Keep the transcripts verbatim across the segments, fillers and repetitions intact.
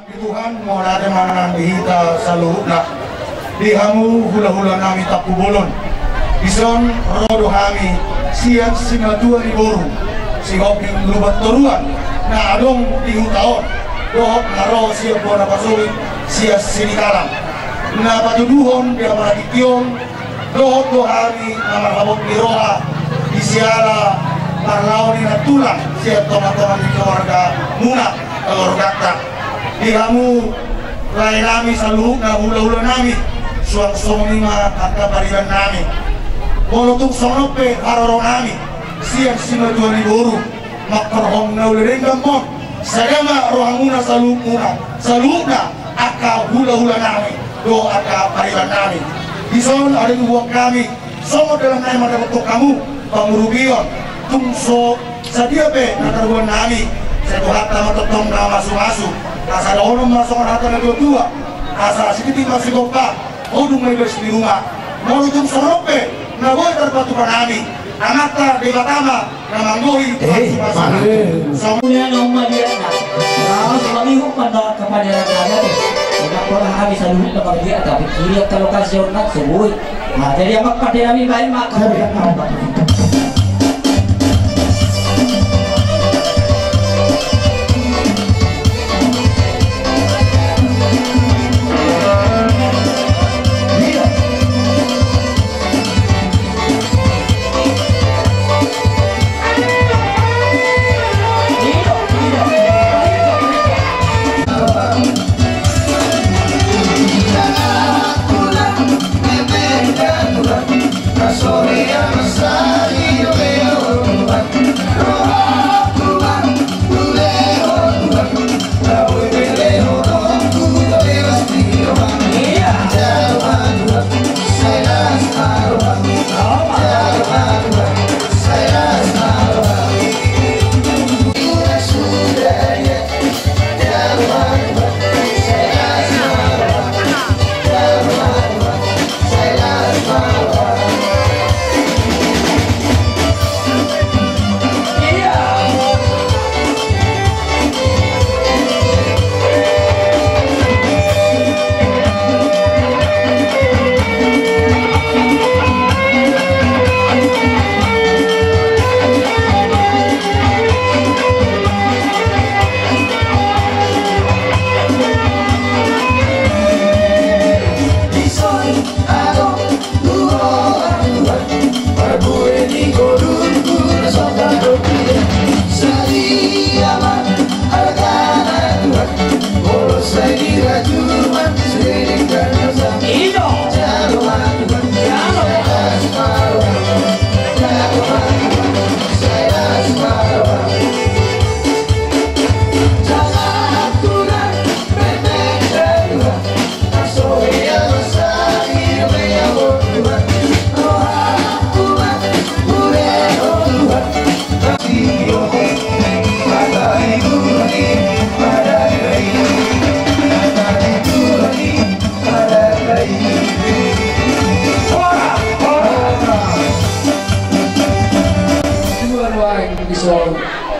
Tuhan, mauliate ma nang di hita saluhutna. Di hamu hulahula nami Tampubolon. Dison ro do hami sian simatua ni boru, Sihombing Lumban Toruan, na adong di huta on, dohot na ro sian bona pasogit sian Sinikalang. Na patuduhon di aparatingki on, dohot do hami na marhabot ni roha di siala parlao ni nantulang sian tongatonga ni keluargamuna, keluarganta. Di hamu lae nami saluhutna, hulahula nami, suang songon i ma angka pariban nami. Molo tung songon on pe haroro nami sian simatua ni boru, mangkorhon na uli denggan on, sada ma rohamuna saluhutmuna, saluhutna angka hulahula nami dohot angka pariban nami. Dison adong huboan hami songon dalan nai mandapothon hamu pangurupion. Tung so sadia pe na taruan nami, sai Tuhanta ma tongtong na mamasumasu. Asa dohonon ma songon hata ni natuatua: Asa sititi ma sigompa, hodung ma ibebas ni ruma. Molo tung songon on pe na boi tarpatupa nami, Amanta Debata ma na manggohi. Eh, pasupasu. Songon i. Mauliate ma di hita. Laos mangihut ma nang angka paneran nami. Ina pola hami saluhutna mardia, tapi kiri angka lokasi on nang so boi. Nah, jadi amang pande nami, baen ma.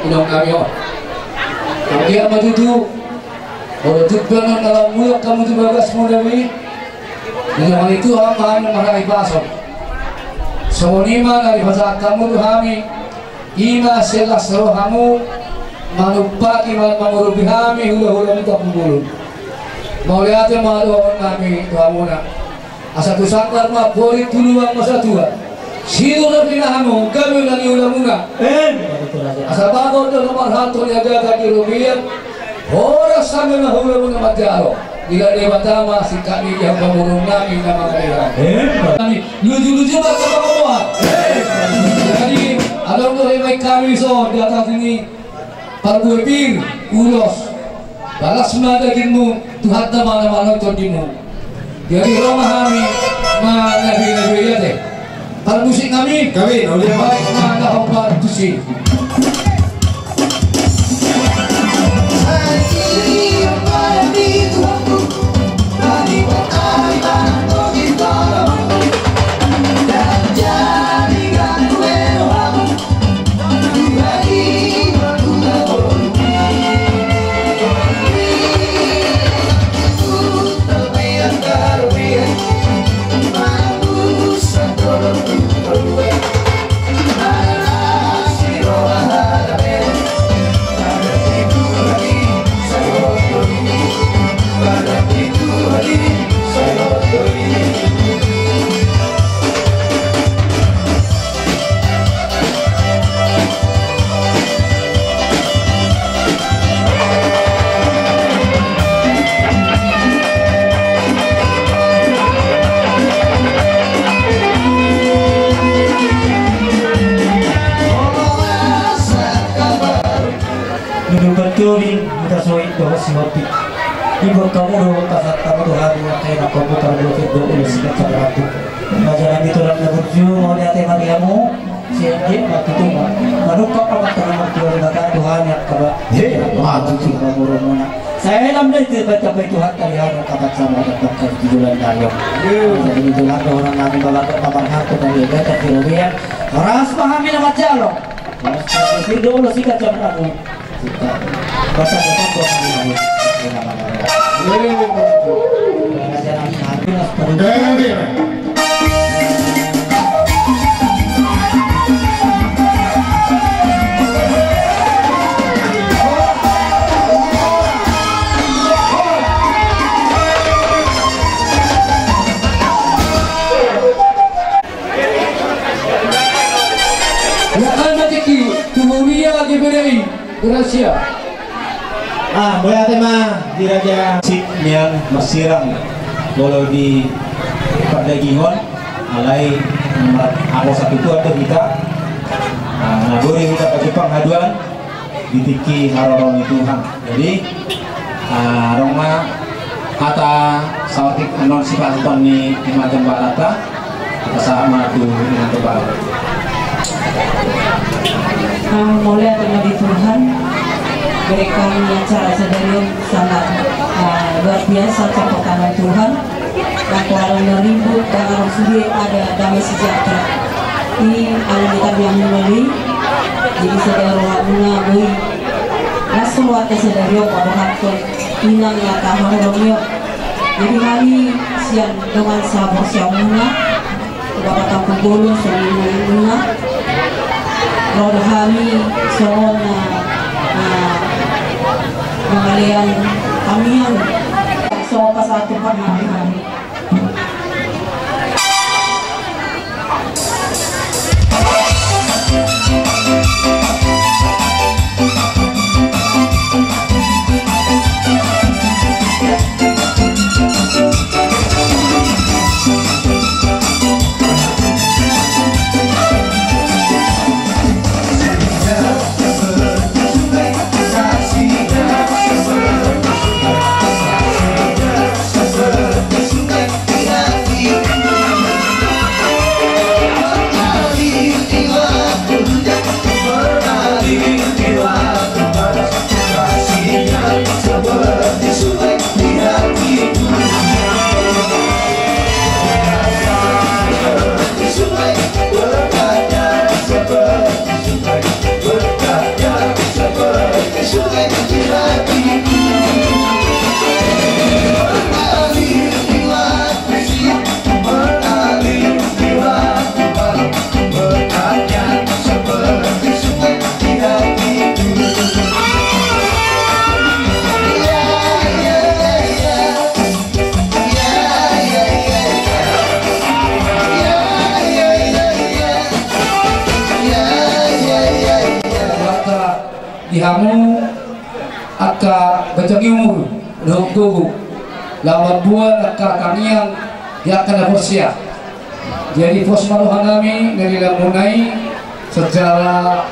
Inong nami on. Anggiat ma tutu, molo tung pe na lam mulak hamu tu bagasmuna i, di na mari tu hamu marhahipason. Songon i ma na dipasahat hamu tu hami, i ma silas rohamu manumpahi, mangurupi hami hulahula ni Tampubolon. Mauliate ma dohonon nami tu hamuna. Asa tu sanggar ma pori, tu lubang ma satua. Sidohot ni hamu gabe na niulamuna. Asa bagot do na marhalto ni agatan di robean. Horas hamu na hulamuna manjalo. Di na Debata ma singkat ni dia pamurung nami na mangalehon. Nami lujuluju ma tu pangomoan. Jadi adong do hami, hami so di atas ini. Parbue pir, ulos, balas ma dagingmu, Tuhanta ma na manonton dimu. Jadi ro ma hami, ma na binabiate. Parmusik nami, kami, na udah baik ma na hombar tusi. Ibot hamu do pasahat hamu tu hami, angka inang hamu, parboa Firdo ulos sian Cakra Agung. Raja nami, tulang na burju, mauliate ma di hamu. Sian dia ma tutu ma manungkap ma, mata na martua di mata Tuhan, ya kaba. He, ma tutu. Sai lam dai, tiba-tiba Tuhan tadi hamu kapat sama ada pakai di bulan Maret. Jadi tulang do orang nami, bapak paman harta dari Ega tak kira dia. Horas ma hami na manjalo. Horas ma hami do ulos sian Cakra Agung. Ya, anak iki, tu huria G B R I. Grasia. Ah, mauliate ma di raja. Sip nian marsirang, molo di pardagingon, alai nomor angka satu tu ada kita. Ah, na boi hita pajumpang haduan di tingki haroro ni Tuhan. Jadi, ah, adong ma hata saotik annon sipasahaton ni Inanta Jambarata. Pasahat ma tu Inanta Jambarata. Ah, mauliate ma di Tuhan, bere hami acara sadari on sangat, ah, luar biasa, campur tangan Tuhan. Nangkin adong na ribut, nangkin adong sude, ada damai sejahtera. I ala ni hami muli, jadi sadari on nunga boi las rohanta sadari on paboahon inang na tahaholongi on. Jadi hami sian dongan saborsiamuna, Bapak Tampubolon, songon i ma inang, ro do hami songon na, na mangalean hami an, songon pasahat tu hami. Di hamu angka ganjang ni umur dohot gogo, laho mamboan angka tangiang di angka na porsea. Jadi pos ma roha nami na nilehonmuna i secara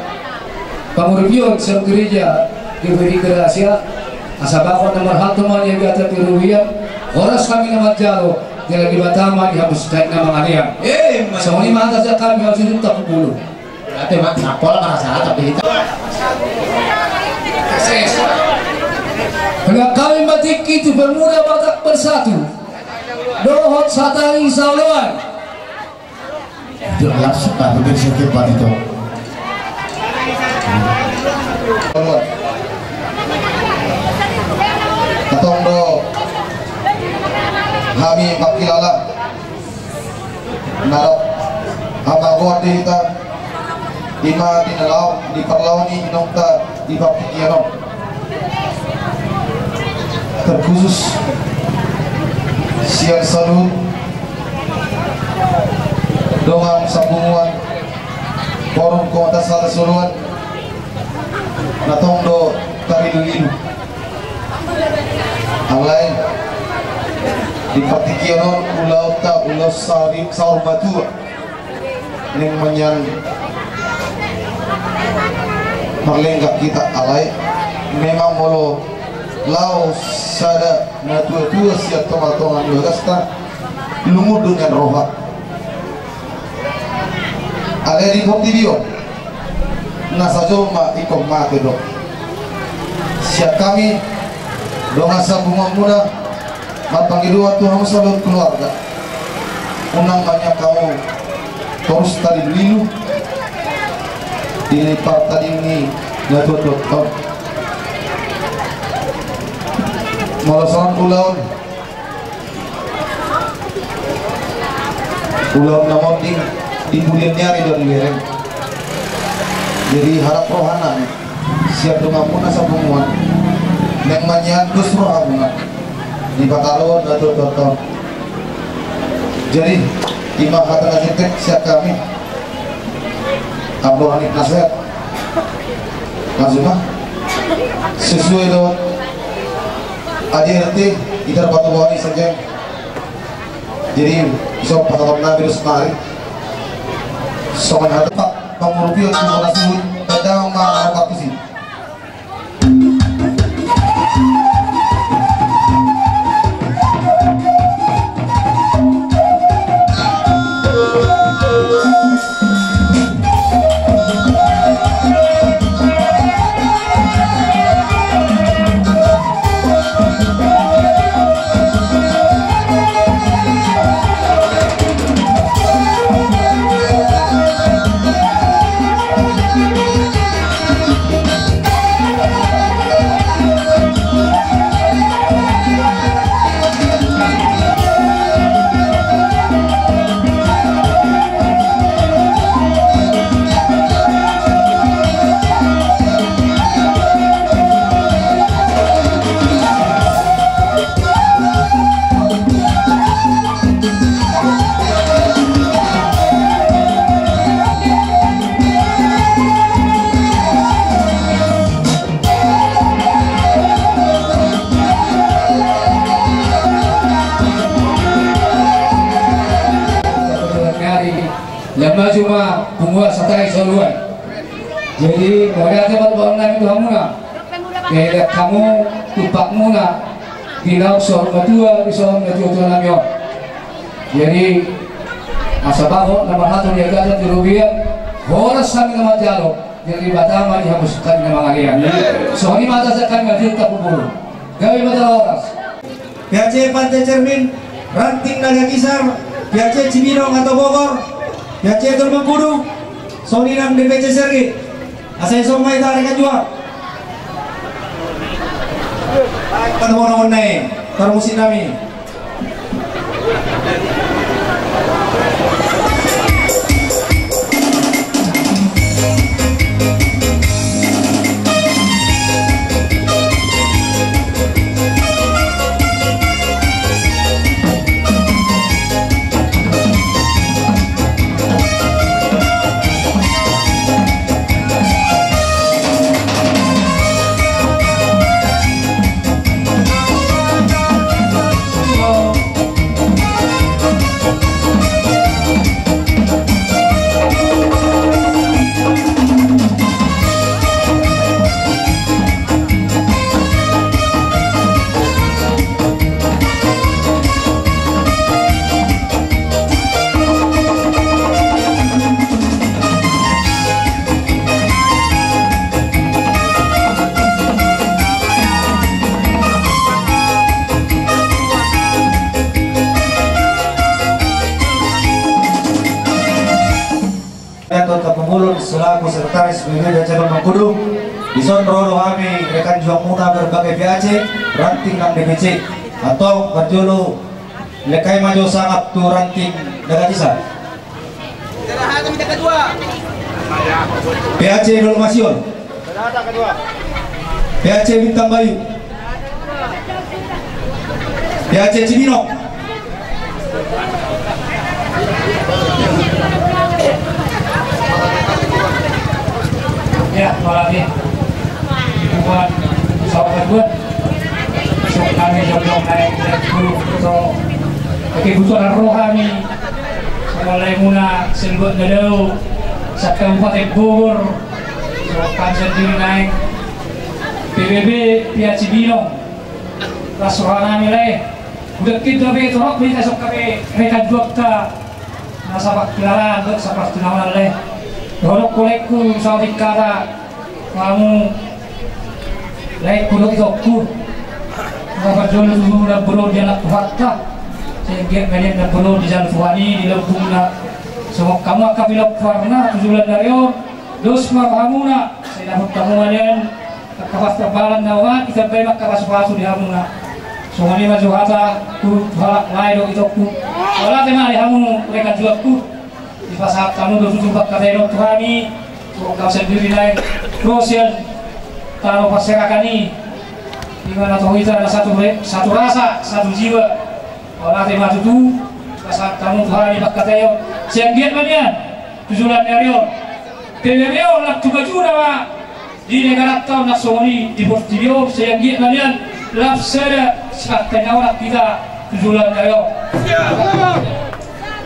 pangurapion sian gereja GBRI Grasia, asa bahen na marhalto ma di hami di hata ni robean, horas hami na manjalo, jala Debata ma di hamu sitaek na mangalean. Songon i ma hata sian hami, hasuhuton tu Tampubolon. Ate mak sapol marasa tapi hita. Hela kami matik itu pemuda Batak Bersatu. Dohot Satari Saoloan. Jelas, nah, betul, sedikit, Pak Tito. Antong do hami pangkilala. Na dohot hamagoan di hita, ima di na laho, di parlaho ni inongta di partingkian on. Terkhusus sian saluhut dongan sapunguan Forum Komunitas Sala Soloan, na tong do tarilu-ilu. Alai di partingkian on ulaonta ulaon saur matua. Naeng manang marlenggak hita, alai memang molo Laos sada natuatua sian tongatonga ni bagasta, lungun do nian roha. Alai di portibi on na sajolma ingkon mate do. Sian hami dongan sapunguanmuna, marpangidoan tu hamu saluhut keluarga. Unang ma nian hamu torus talilulilu di partadingon ni natuatua on. Molo songon ulaon, ulaon na monding di pudian ni ari do dibereng. Jadi harap rohanami sian donganmuna sapunguan, naeng ma nian dos rohamuna di pataruhon natuatua on. Jadi ima hata na singkat sian hami. Ambo Hanif Nasir. Langsung ma. Sesuai dohot A D R T, hita na patubuhon i saja. Jadi so pasahaton nami dos nari. Songon hata pangurupion tu na suhut, pedang ma na pakusi. Jadi, mauliate ma tu hamuna. Kehelet hamu tumpakmuna di naung saur matua di son natuatua nami on. Jadi asa bagot na marhata di agatan di robean, horas hami na manjalo, jadi Debata ma di hamu hami na mangalean. Songon i ma hata sian hami, mauliate ma. Gabe ma jala horas. P A C Pante Cermin, Ranting Naga Kisar, P A C Cibinong atau Bogor, P A C Tulung Mangkudu, songon i nang D P C Sergei. Asa ison ma hita rekan juang. Patubuhon nai, parmusik nami. Gatot Tapumulun selaku sekretaris P B B P A C Tulung Mangkudu. Dison ro do hami rekan juangmuna berbagai P A C, Ranting nang D P C. Antong parjolo, lehon hami ma jo sangap tu Ranting Naga Kisar. P A C Dolok Masiol. P A C Bintang Bayu. P A C Cibinong. Ya, apalagi buat sahabat gue. Sok hami jomjom naik, naik dulu. So, oke, butuh roha nih. Mulai muna sebuat ngedau, saka Kabupaten Bogor. So, kanser diri naik. P B B P A C Cibinong. Las rohanami lae, hudok hita be torop hita songon be rekan juangta na sapangkilalaan dohot sapartinaonan lae. Dohononku laengku saotik hata tu hamu laengku dohot itongku. Nga parjolo tu na bolon di anak Tuhanta. Sai anggiat ma nian na bolon dijalo Tuhan i di lambungna. Songon hamu angka pilomparna tu joloan ni ari on, dos ma rohamuna, sai dapot hamu ma nian angka partambalan na oman, ditambai ma angka pasupasu di hamuna. Songon i ma jo hata tu halak lae dohot itongku. Mauliate ma di hamu rekan juangku. Dipasahat hamu do tutu pangkataion tu hami, tu hamu sandiri lae, ro sian tano parserahan i. Di mana tu hita na satu re-, satu rasa, satu jiwa. Mauliate ma tutu, dipasahat hamu tu hami pangkataion. Sai anggiat ma nian tu joloan ni ari on, P B B on lam tu bajuna ma di negaranta on, na songon i di portibi on, sai anggiat ma nian lam sada sipangkataion hita tu joloan ni ari on.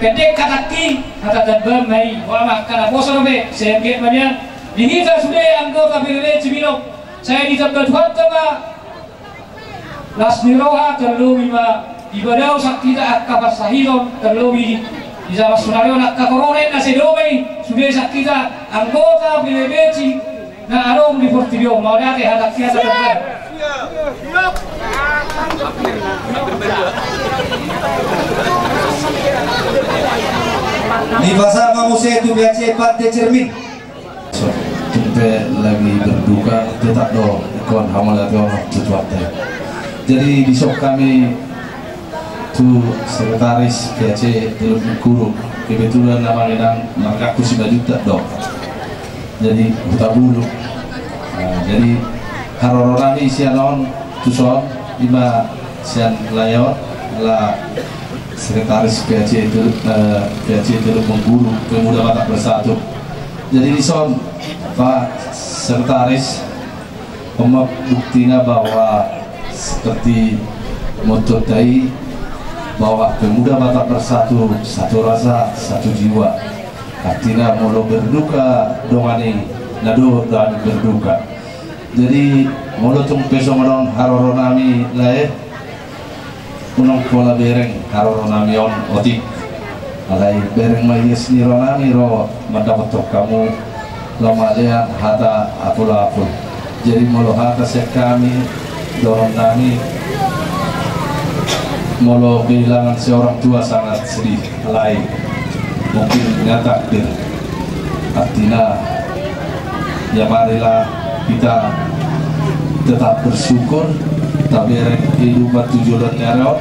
Pendek hatangki, hata tambahan ma i, boha ma angka naposo dope, sai anggiat ma nian di hita sude anggota P B B Cibinong, sai ditamba Tuhanta ma las ni roha, tarlobi ma dipadaoshon hita angka parsahiton, tarlobi di jaman sonari on angka korona i na sai doma i sude sian hita anggota P B B Ci na adong di portibi on. Mauliate, hata kiasa. Dipasahat ma muse tu P A C Pande Cermin. So, tung pe lagi berduka, tetap do ingkon hamauliateon tu Tuhanta. Jadi, dison hami tu sekretaris P A C Teluk Mengkuru, kebetulan nama ngenang margaku Simanjuntak do. Jadi, Hutabulu. Nah, jadi, haroro nami sian on, tuson, ima sian lae on, ala sekretaris P A C Teluk, eh, P A C Teluk Mengkuru, Pemuda Batak Bersatu. Jadi dison, Pak Sekretaris, on ma buktina bahwa seperti motto ta i, bahwa Pemuda Batak Bersatu, satu rasa, satu jiwa. Artina molo berduka dongan i, na do dongan i berduka. Jadi molo tung pe songon on haroro nami lae, unang pola bereng haroro nami on otik. Alai bereng ma ias ni roha nami ro mandapothon hamu, lam malean hata apul-apul. Jadi molo hata sian hami, dohonon nami, molo kehilangan seorang tua sangat sedih, alai mungkin inilah takdir. Artina, ya marilah kita tetap bersyukur, tabereng kehidupan tu joloan ni ari on.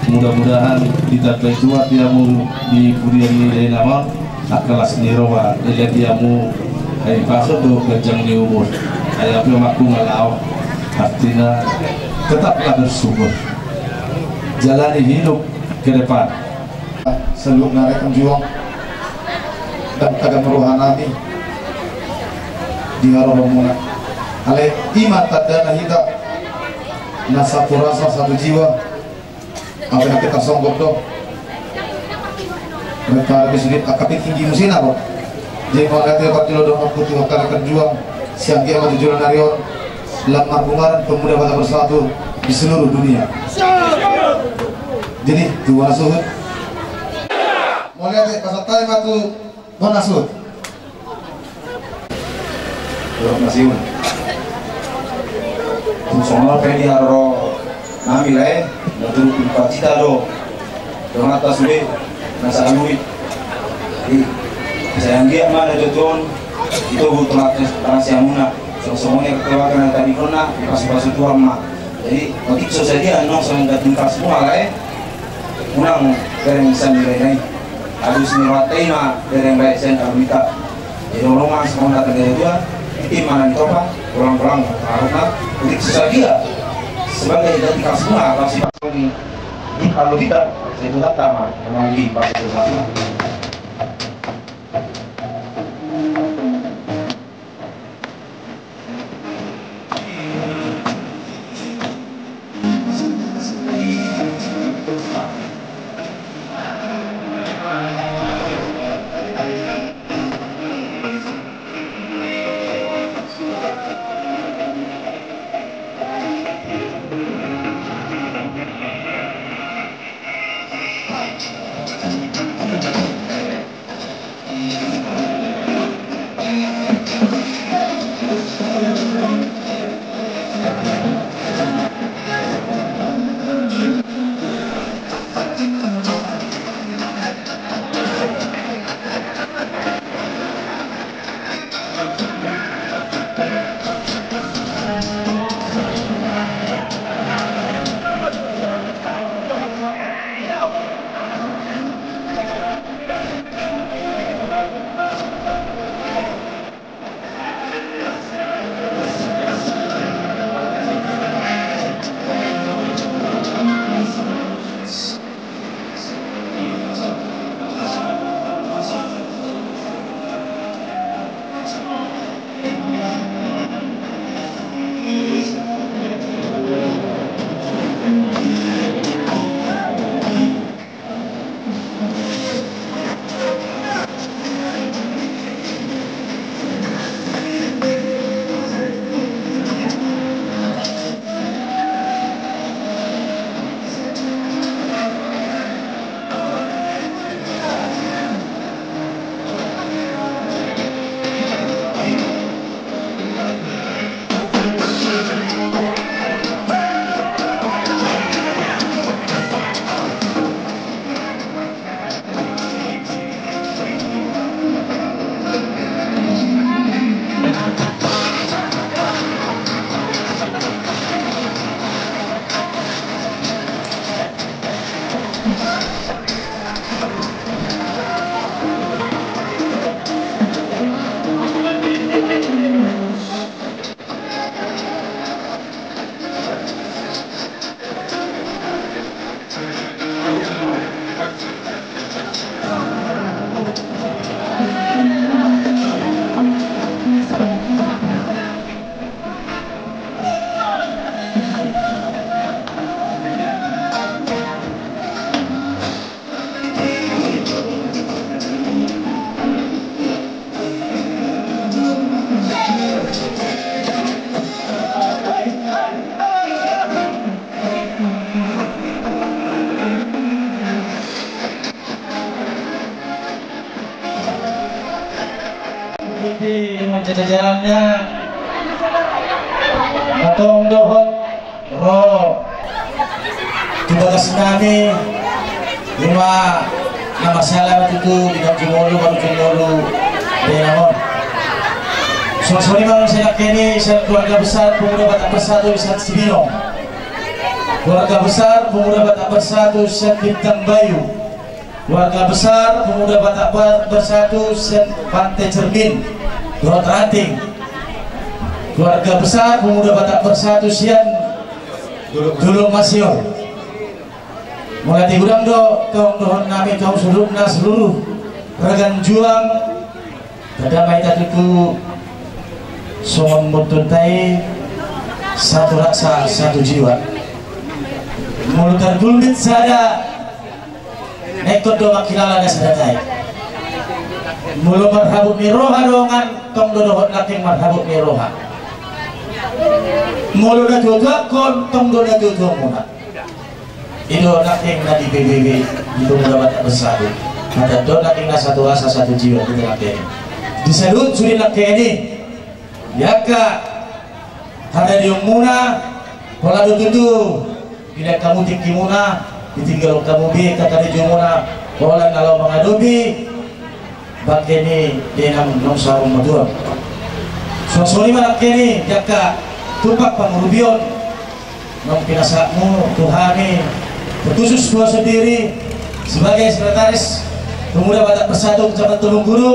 Mudah-mudahan ditambai Tuhan di hamu di pudian ni dainang on, angka las ni roha, dilean di hamu hahipason dohot ganjang ni umur. Ai hape mangkungan laho, artina tetaplah bersyukur. Jalani hidup ke depan. Saluhutna rekan juang, dang tagan roha nami di haroromuna. Alai ima tandana hita na satu rasa satu jiwa. Apa yang kita songgop do? Mereka lebih sulit akan tinggi musim apa? Jadi mauliate parjolo dohononku tu angka rekan juang, sai anggiat ma tu joloan ni ari on lam marbungaran Pemuda Batak Bersatu di seluruh dunia. Jadi, tu bona suhut. Mauliate, pasahat hami ma tu bona suhut. Terima kasih. Tung songon on pe di haroro nami lae, na turut dipacita do donganta sude na saluhut i. Jadi, sai anggiat ma na tutu on ditogu tu pangasihonmuna. Songon i keluarga na tadingkonna, dipasupasu Tuhan ma. Jadi, otik so sadia annon songon ganti pasu ma lae, unang bereng sian ni lae nai. Alus ni rohanta i ma bereng lae sian alus hita. Jadi, olo ma songon hata ni natuatua, iti ma na nitopa, bolang-bolang, harumna, otik so sadia. Sebagai ganti pasu ma, pasupasu ni, di alus hita, sai Tuhanta ma na manggihi pasupasu. Di manjadi jalannya. Antong dohot ro tu bagas nami, ima na masalah tutu di dalam jumolo baru jumolo. Dengan on, songon i ma songon nangkin i, sian keluarga besar Pemuda Batak Bersatu sian Sibinong, keluarga besar Pemuda Batak Bersatu sian Bintang Bayu, keluarga besar Pemuda Batak Ba-, Bersatu sian Pantai Cermin, dohot Ranting, keluarga besar Pemuda Batak Bersatu sian Dolok Masior. Mauliate godang do tong dohot nami tong suhutna seluruh rekan juang. Tanda ma hita tutu songon motto ta i, satu rasa satu jiwa. Molo targulmit sada, na ingkon do mangkilala na sada nai. Molo marhabot ni roha dongan, tong do dohot nangkin marhabot ni roha. Molo na tuatuahon, tong do na tuatuamuna. I do nangkin na di P B B, di Pemuda Batak Bersatu. Molo tong do nangkin na satu asa satu jiwa, di tengah tengah. Di saluhut sude nangkin i, di angka haradionmuna, pola do tutu, di angka tingkimuna, ditinggalhon hamu be angka haradionmuna, pola na laho mangadopi bangke ni dainang naung saur matua. Songon i ma nangkin i, di angka tumpak pangurupion, naung pinasahatmu tu hami, terkhusus tu ahu sendiri sebagai sekretaris Pemuda Batak Bersatu Kecamatan Tobing Guru,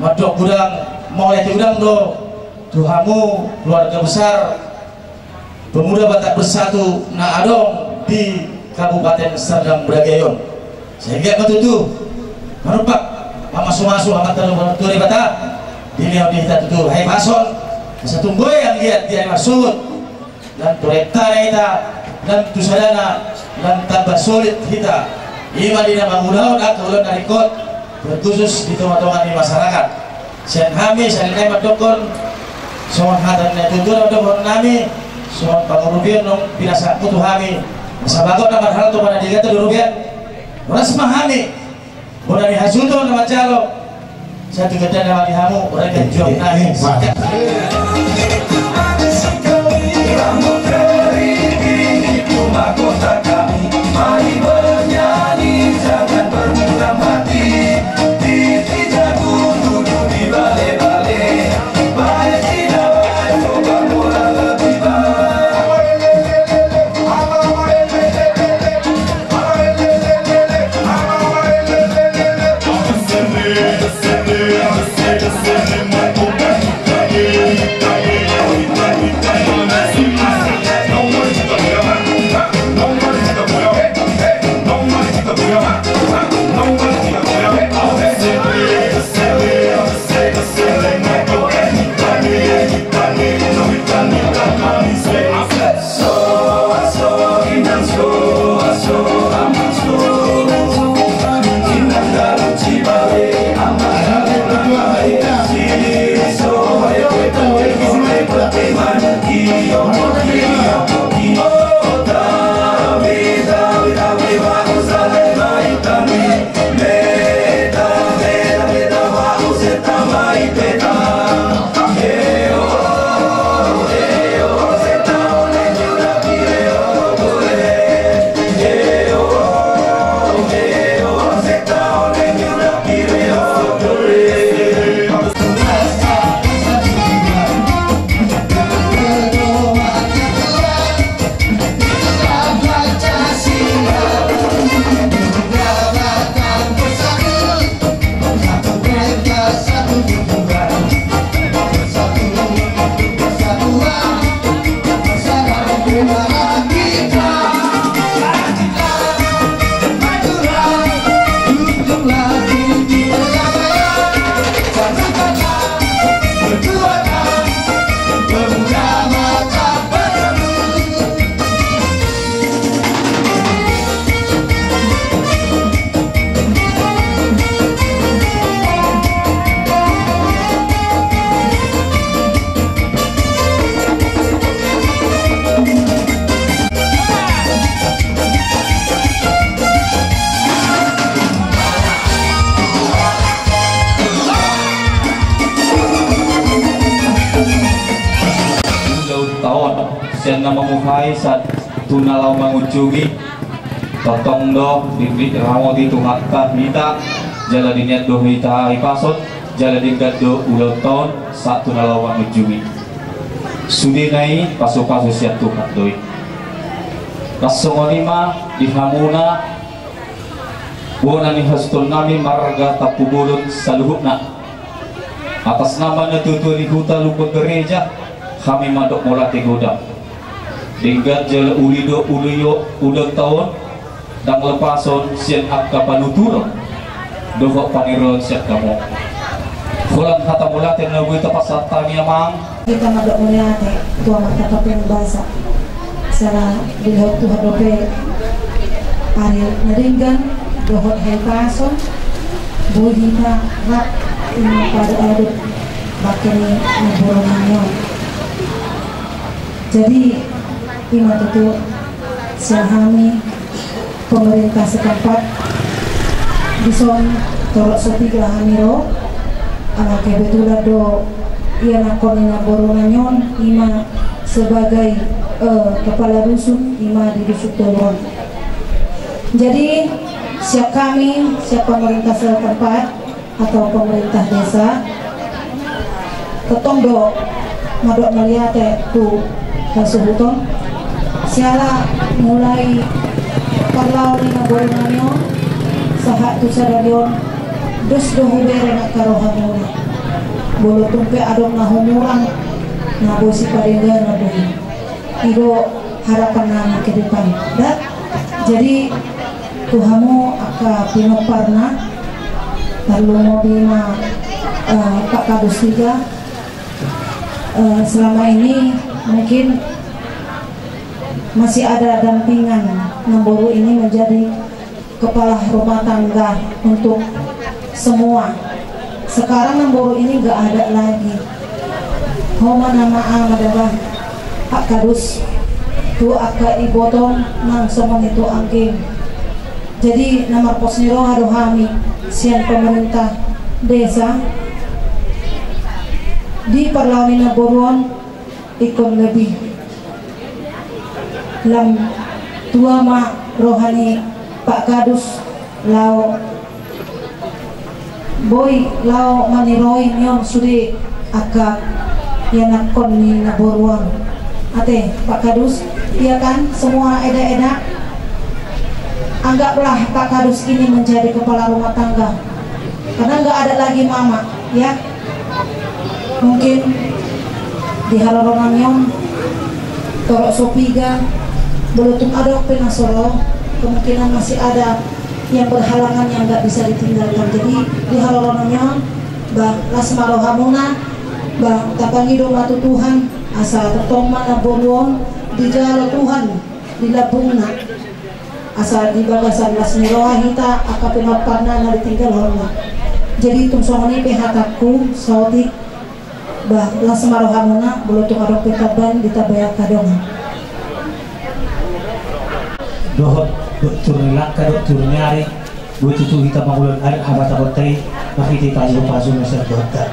mandok godang, mauliate godang do tu hamu keluarga besar Pemuda Batak Bersatu na adong di Kabupaten Serdang Bedagai on. Sehingga ma tutu manumpak mamasumasu Amanta na martua Debata, dilehon di hita tutu hahipason, asa tumboan anggiat di ari marsogot, dan tu renta na hita, dan tu sadana, dan tamba solid hita. Ima di na mangulahon angka ulaon na ringkot, terkhusus di tongatonga ni masyarakat. Sian hami, sian na i mandokkon, songon hata ni natuatua na mandokkon nami, songon pangurupion naung pinasahatmu tu hami, sabagot na marhalto mana digata di rupiah. Ras ma hami, bona ni hasuhuton na manjalo. Satu kata nama di hamu, orang kan juang nangis. Ulang tahun sian na mamuhai sahat tu na laho mangunjungi. Tongtong do diramoti Tuhanta hita, jala diniat do hita hipason, jala denggan do ulang tahun sahat tu na laho mangunjungi. Sudena i pasupasu sian Tuhan do i. Laos songon i ma di hamuna bona ni hasuhuton nami marga Tampubolon saluhutna. Atas nama natuatua ni huta Lumban Gareja, hami mandok mauliate godang. Denggan jala uli do uli ulang tahun, ndang lepason sian angka panuturon dohot panirion sian hamu. Holan hata mauliate na boi tapasahat hami, Amang. Hita mandok mauliate tu Amanta Pardenggan Basa. Sala dilehon Tuhan dope ari na denggan dohot hahipason, boi hita rap mangadopadop bangke ni namboru nami on. Jadi ima tutu sian hami pemerintah setempat. Dison torop so piga hami ro, ala kebetulan do ianakhon ni namboru nami on ima sebagai, eh, kepala dusun ima di Dusun Tolu on. Jadi sian hami, sian pemerintah setempat, atau pemerintah desa, tongtong do mandok mauliate tu hasuhuton. Siala mulai parlao ni namboru nami on sahat tu sadari on, dos do hubereng angka rohamuna. Molo tung pe adong na humurang, na boi sipadengganon do i. I do harapan nami ke depan. Da, jadi tu hamu angka pinomparna, tarlumobi ma, eh, Pak Kadus tiga, eh, selama ini mungkin masih ada dampingan namboru ini menjadi kepala rumah tangga untuk semua. Sekarang namboru ini nggak ada lagi. Ho ma na mangadopi Pak Kadus tu angka ibotom nang songon i tu anggeng. Jadi na marpos ni roha do hami sian pemerintah desa di parlao ni namboru on, ingkon lebih lam tua ma roha ni Pak Kadus laho boi laho maniroi nion sude angka ianakhon ni namboru on. Ate Pak Kadus, iya kan, semua eda-eda. Anggaplah Pak Kadus ini menjadi kepala rumah tangga, karena nggak ada lagi mama, ya. Mungkin di haroro nami on torop so piga, molo tung adong pe na so ro, kemungkinan masih ada yang berhalangan yang nggak bisa ditinggalkan. Jadi di haroro nami on, bah, las ma rohamuna, bah, tapangido ma tu Tuhan asa tongtong ma namboru on dijalo Tuhan di lambungna, asa di bagasan las ni roha hita angka pinompar na ditinggalhonna. Jadi tung songon i pe hatangku saotik, bah, las ma rohamuna, molo tung adong pe tambahan ditambai angka dongan. Dohot, dohot tur ni langka, dohot tur ni ari, boi tutu hita mangulahon adat Batak on, marhite pasu-pasu na sian Tuhan.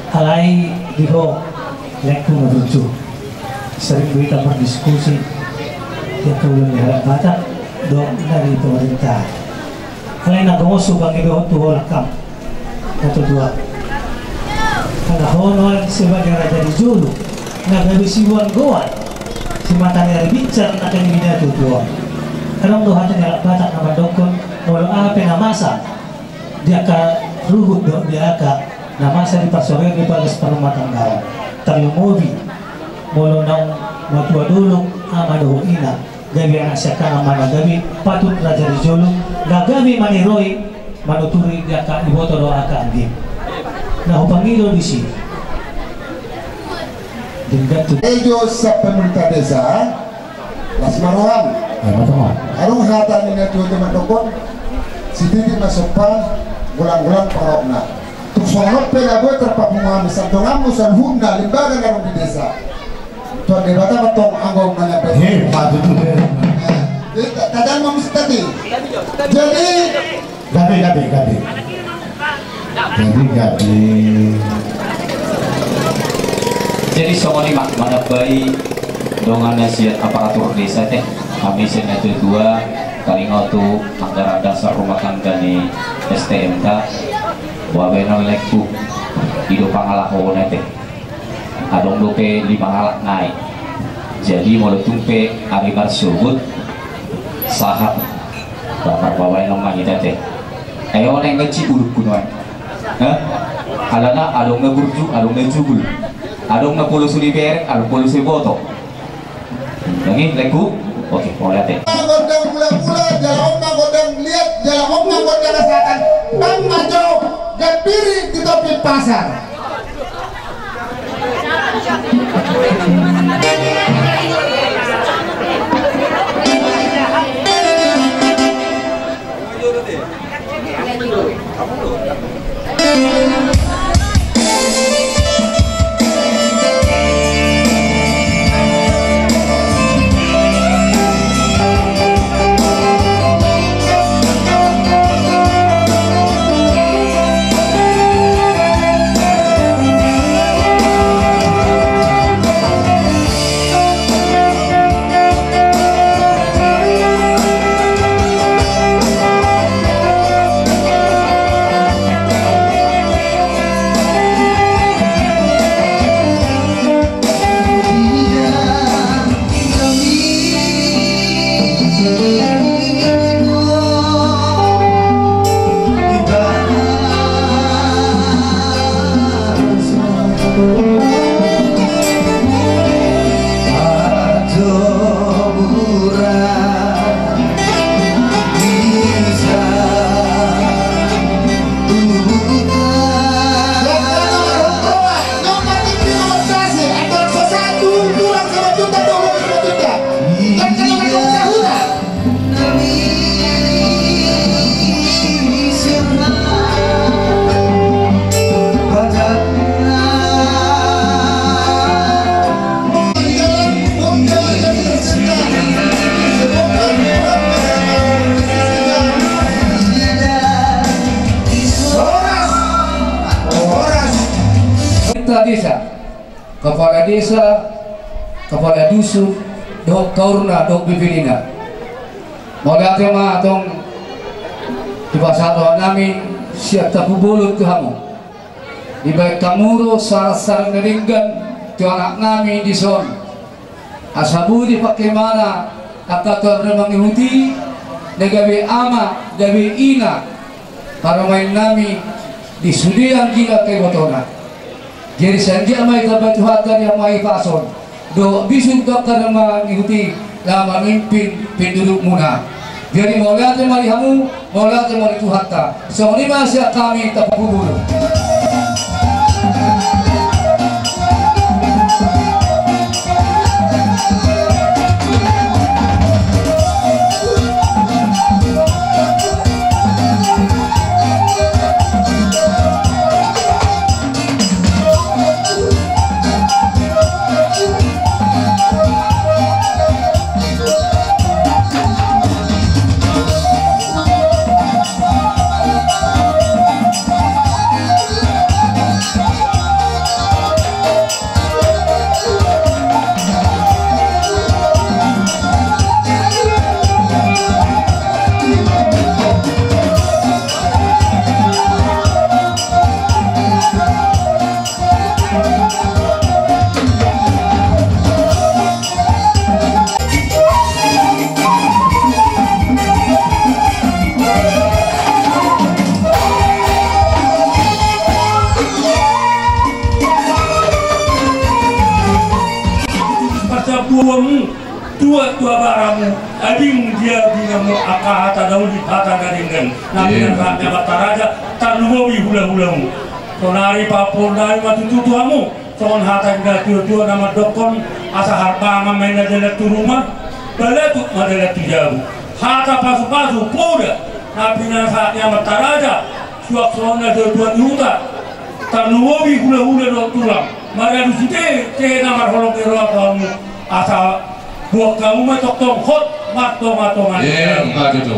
Alai di ho, laengku na burju, sering do hita mardiskusi di angka ulaon ni halak Batak dohot na di pemerintah. Alai na gomos hupangidohon tu ho langkam, na tutu. Ala ho nuaeng sebagai raja di jolo na gabe siboan goar, simata ni ari binsar na gabe na tutu. Adong do hata ni halak Batak na mandokkon, molo aha pe na masa di angka ruhut dohot di angka na masa di parsaoran di bagas parrumatanggaon, tarlumobi molo naung matua dolok ama dohot ina, gabe anak siangkangan ma na gabe patut raja di jolo, na gabe maniroi, manuturi di angka iboto dohot angka anggim. Na hupangido disi. Denggan tu. Ejo siap pemerintah desa, las ma roham. Adong hata ni na tuatua mandokkon, sititi ma sompa, golang-golang pangarahutna. Tung songon on pe na boi tarpapungu hami sian donganmu saluhutna lembaga na adong di desa. Tuhan Debata ma tong anggo manyampaikan. He, patut tu he. Jadi tajalo ma musik tadi. Jadi gabe, gabe, gabe. Jadi gabe. Jadi songon i ma manambai dongan na sian aparatur desa, ate. Hami sian na tuatua, taringot tu anggaran dasar rumah tangga ni S T M ta. Boha baenon, laengku, i do pangalaho on, ate. Adong dope lima halak nai. Jadi molo tung pe ari marsogot, sahat marpabaenon ma hita, ate. Ai on, ai nga cibulukku nuaeng. Alana adong na burju, adong na jugul. Adong na poloso ni bereng, adong poloso ni boto. Nangkin, laengku. Oke, mauliate. Gondang mula-mula, jala on ma gondang liat, jala on ma gondang hasahatan. Bang majo, gambiri di topi pasar. Desa, kepala desa, kepala dusun, dohot kaurna, dohot B P D-na. Mauliate ma tong dipasahat roha nami sian Tampubolon tu hamu. Dibaen hamu do syarat-syarat na denggan tu anak nami dison. Asa boi dipakke ibana angka na mangihut i, na gabe ama, gabe ina, parumaen nami di sude angka ibotona. Jadi sian dia ma i tamba Tuhanta di hamu hahipason dohot bisuk angka na mangihut i laho mamimpin pendudukmuna. Jadi mauliate ma di hamu, mauliate ma di Tuhanta. Songon i ma sian hami Tampubolon. Parsabuamu tua tu abaramu, ading dia di hamu angka hata na uli, hata na denggan. Na pinasahat ni amanta raja, tarlumobi hula-hulamu. Sonari papoon nami ma tutu tu hamu, songon hata ni natua-tua na mandokkon, asa harbangan ma inna dalan tu ruma, balatuk ma dalan tu jabu. Hata pasu-pasu, poda, na pinasahat ni amanta raja, suang songon natua-tua ni huta, tarlumobi hula-hula dohot tulang, maradu sitehe, tehe na marholong ni roha tu hamu, asa boan hamu ma tongtong hot martonga-tonga ni. Emma tutu.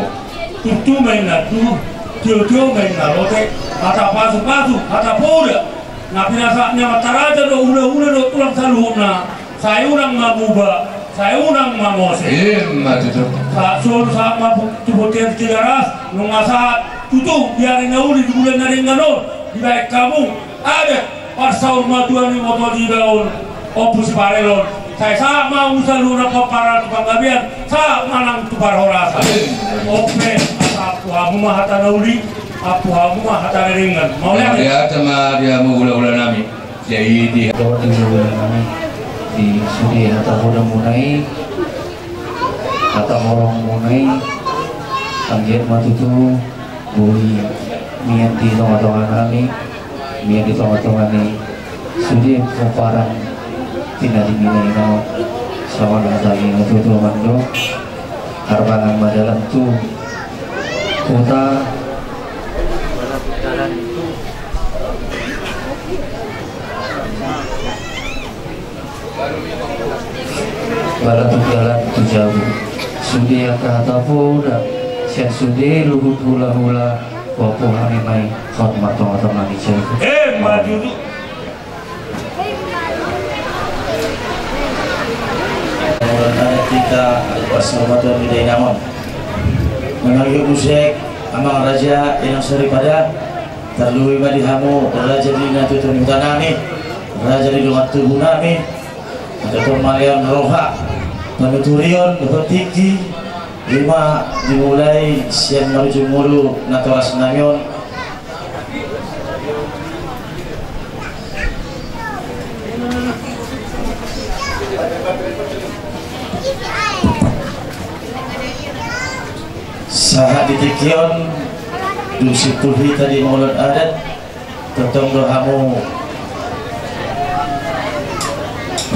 Tutu ma inna tutu, tio-tio ma inna lote, hata pasu-pasu, hata poda, na pinasahat ni amanta raja do hula-hula dohot tulang saluhutna. Sai unang ma muba, sai unang ma mose. Emma tutu. Sahat solu sahat ma tu bontean Tigaras, nunga sahat tutu di ari na uli di bulan na denggan on, dibaen hamu adat parsaurmatua ni iboto di iba on, Ompu Siparelon. Sai sahat ma hamu saluhutna pomparan tu panggabean, sahat ma nang tu parhorasan. Emma. Ope, asa ampu hamu ma hata na uli, ampu hamu ma hata na denggan. Mauliate. Mauliate ma di hamu hula-hula nami. Jadi di dohot di hula-hula nami, di sude hata poda muna i, hata holong muna i, anggiat ma tutu boi mian di tonga-tonga nami, mian di tonga-tonga ni sude pomparan tina di mina ina on. Songon hata ni natua-tua mandok, harbangan ma dalan tu huta, balatuk dalan tu jabu. Sude angka hata poda sian sude luhut hula-hula, boan hami ma i hot martonga-tonga ni jabu. Emma tutu. Mauliate hita, parsaurmatua ni dainang on. Memang i muse, amang raja, inang soripada, tarlumobi ma di hamu raja ni natua-tua ni huta nami, raja ni dongan tubu nami, na tongtong malean roha, panuturion dohot tingki, i ma dimulai sian marujung ngolu natoras nami on. Sahat di tingki on, dung simpul hita di mangulahon adat, tongtong do hamu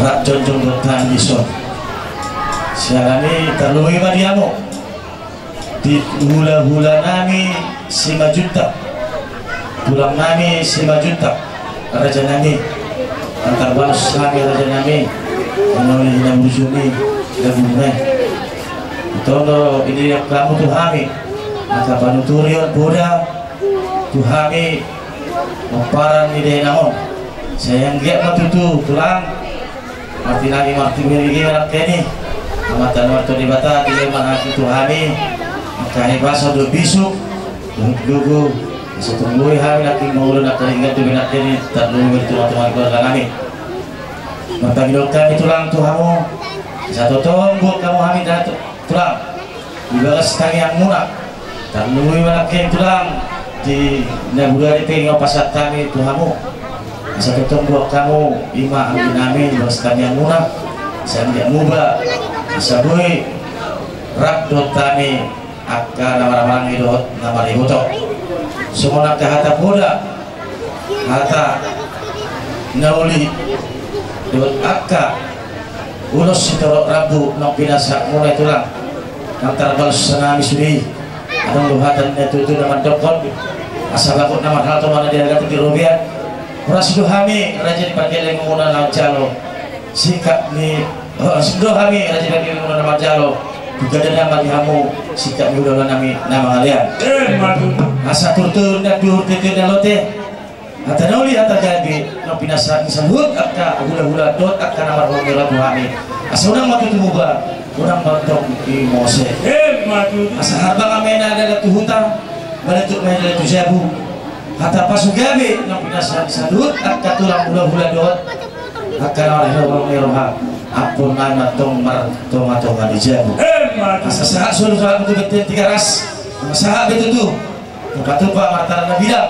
rap jongjong dohot tangan dison. Siala ni i tarlumobi ma di hamu. Di hula-hula nami Simanjuntak, tulang nami Simanjuntak, raja nami, na tarbalos hami raja nami, na uli hinaburju ni labuna i. Ito do i di hamu tu hami, angka panuturion poda tu hami, pomparan ni dainang on. Sai anggiat ma tutu, Tulang, martinangi martubu i ma nangkin i. Amanta na martua Debata, dilehon ma hami tu hami angka hepasa dohot bisuk, dohot gogo, asa tumbuhon hami nangkin mangulahon angka na denggan tu be nangkin i, tarlumobi di tongatonga ni keluarga nami. Marpangidoan hami, Tulang, tu hamu, asa tongtong buat hamu hami, Tulang, di bagas tangiangmuna. Tarlumobi ma nangkin, Tulang, di na bodari pe naung pasahat hami tu hamu, asa tongtong buat hamu i ma anggi nami di bagas tangiangmuna. Asa anggiat muba, asa boi rap dohot hami angka na marhahamaranggi dohot na mariboto. Songon angka hata poda, hata na uli dohot angka ulos sitorop rambu naung pinasahatmuna i, Tulang, naung tarbalos hami sude i. Adong do hata na tutu na mandokkon, asa bagot na marhalto ma na di arga tu di robean. Horas do hami raja ni pargelengmuna na manjalo singkat ni, horas do hami raja ni pargelengmuna na manjalo, tu gandana ma di hamu singkat ni hulahula nami na mangalean. Asa turtur na duhur, turtur na lote, hata na uli hata gabe naung pinasahat ni saluhut angka hulahula dohot angka na marhomero tu hami, asa unang ma tutu muba, unang ma tong i mose. Asa harbang ma i na dalan tu huta, baletuk ma i na dalan tu jabu. Hata pasu gabe naung pinasahat ni saluhut angka tulang, hulahula dohot angka na marhomero, ampon ma i ma tong martongatonga ni jabu. Asa sahat solu sahat tu bontean Tigaras, sahat be tutu tapatupa martanda na bidang,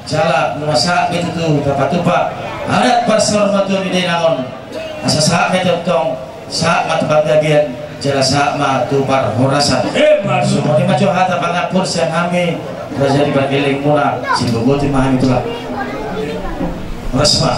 jala nunga sahat be tutu tapatupa adat parsaurmatuaon ni dainang on. Asa sahat ma i tongtong, sahat ma tu panggabean, jala sahat ma tu parhorasan. Songon i ma jo hata pangampun sian hami raja ni pargelengmuna, siboboton ma hami, Tulang. Horas ma.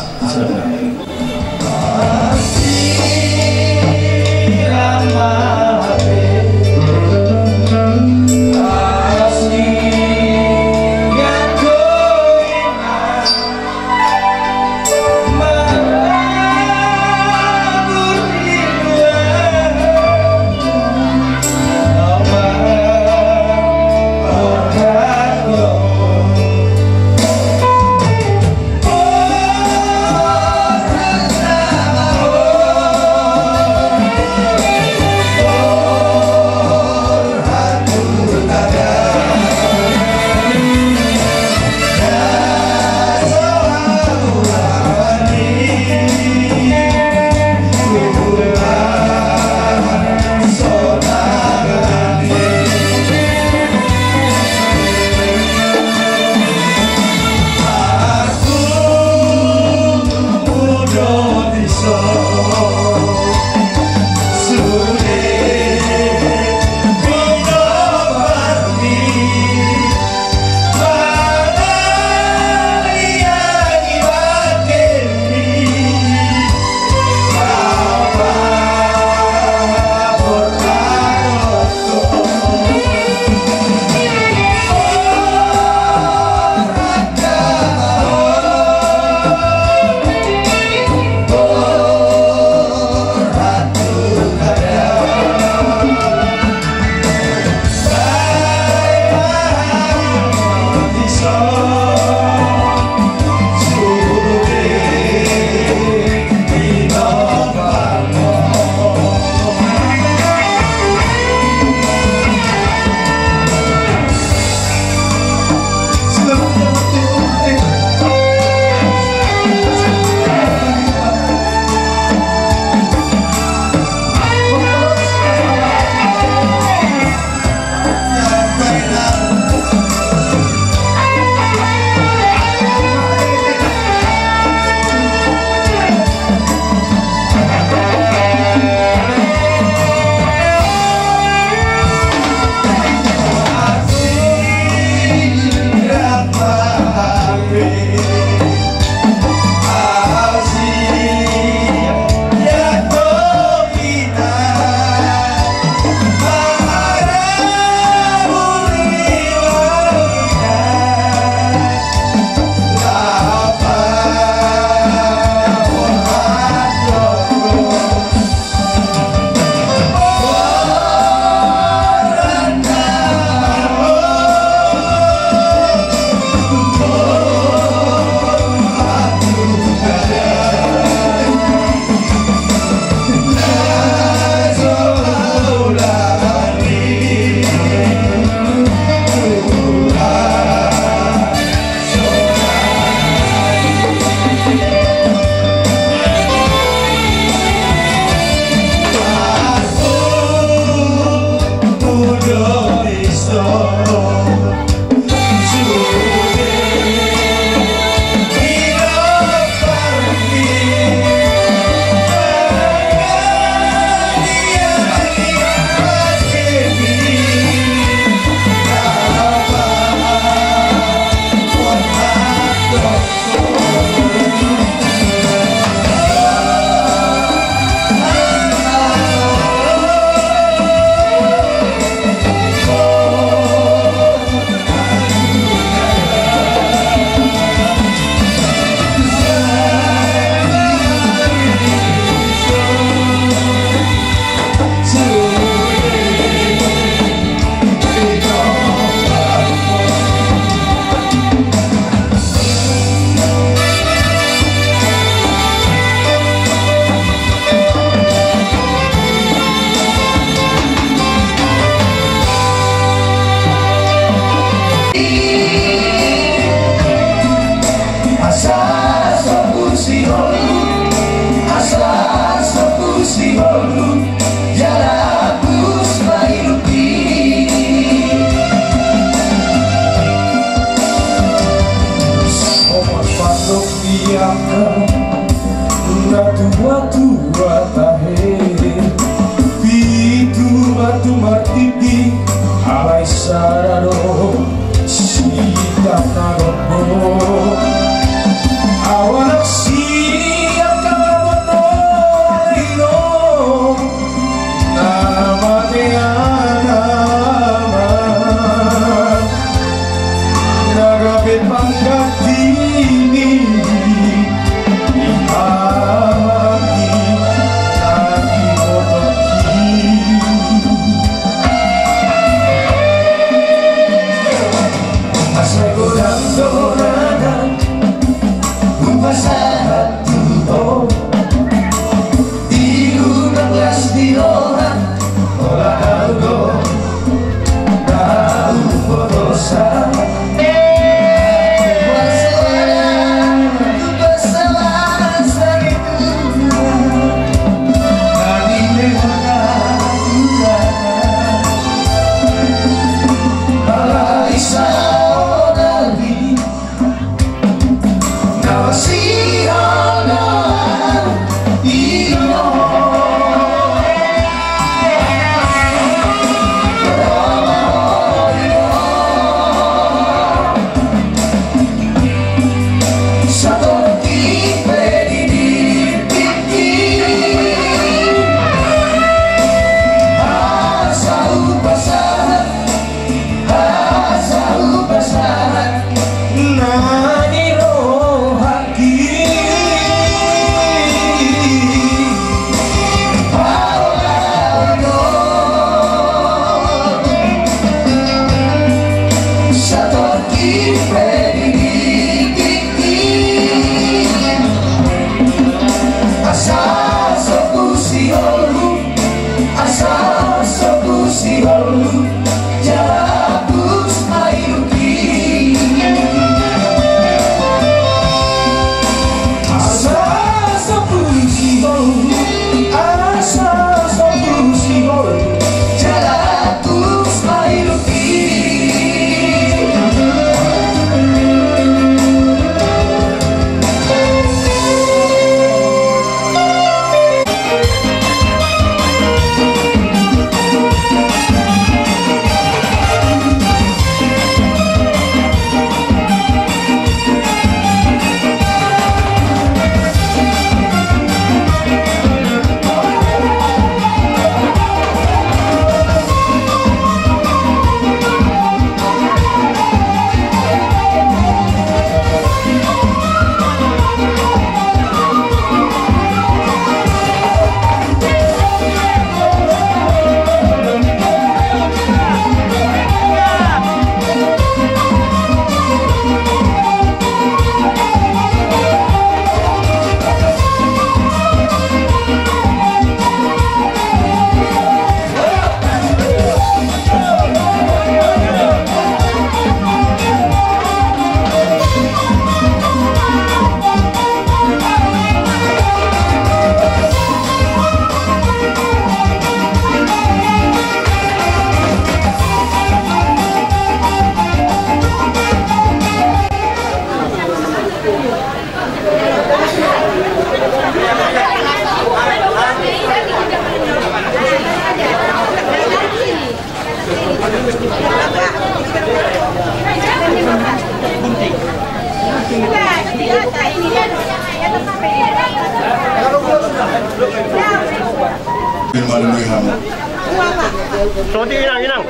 Soti, inang, inang.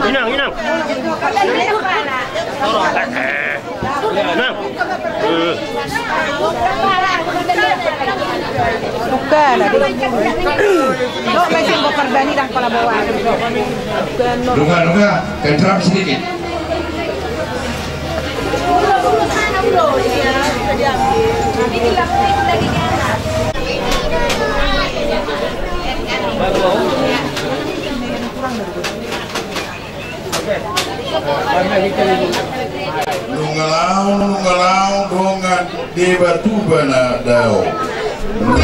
Inang, inang. Inang. Bukan, ada. Lo masih mau korban, inang, kalau bawa. Bukan, lo. Nunga, nunga, tentram sedikit. Nunga laho, nunga laho dongan Debata Tuhan na dao. Nunga laho,